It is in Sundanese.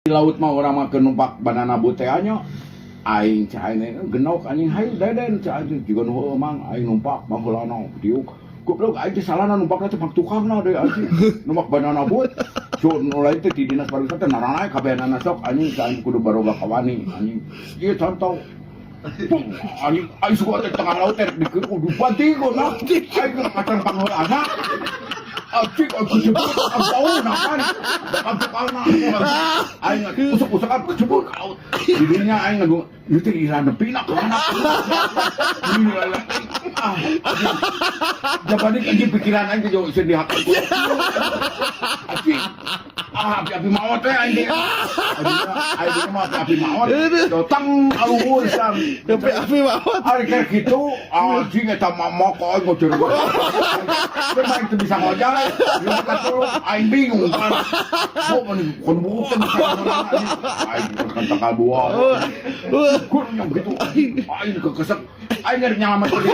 Di laut mah urang mah keur numpak banana boat teh nya. Aing cai aing genok anjing, hayu deden cai aing jiga nu heueuh mang aing numpak baheulana diuk. Goblok, aing teh salahna numpakna teh pang tukangna deui anjing. Numpak banana boat. So nu lain teh di dinas pariwisata naranae kabehanana sok anjing, cai aing kudu baroga kawani anjing. Ieu contoh. Pung, anjing aing suka teh tengah laut teh dikeun kudu banting nah. Aing kacang pangheulana. Anjing, aku jebur, bau nah kan. Bakal tukangna. Aing usuk-usuk kan kejebur ke laut. Di dinya aing ngagung, ieu teh ira nepina ka mana? Ah, anjing. Jabanik anjing, pikiran aing teh jauh ieu dihak. Anjing. Ah, api-api maot teh aing teh. Aing aing mah api-api maot. Datang aluhur san. Api-api maot. Ari kayak gitu, anjing eta mah kok aing ngojer. Teu mah teu bisa ngojay. Dia katulung aing bingung kan. Gua mah kon buku teh bisa anjing. Aing kan tanggal dua. Gue yang gitu. Aing kekesek. Aing nyari nyelamat diri.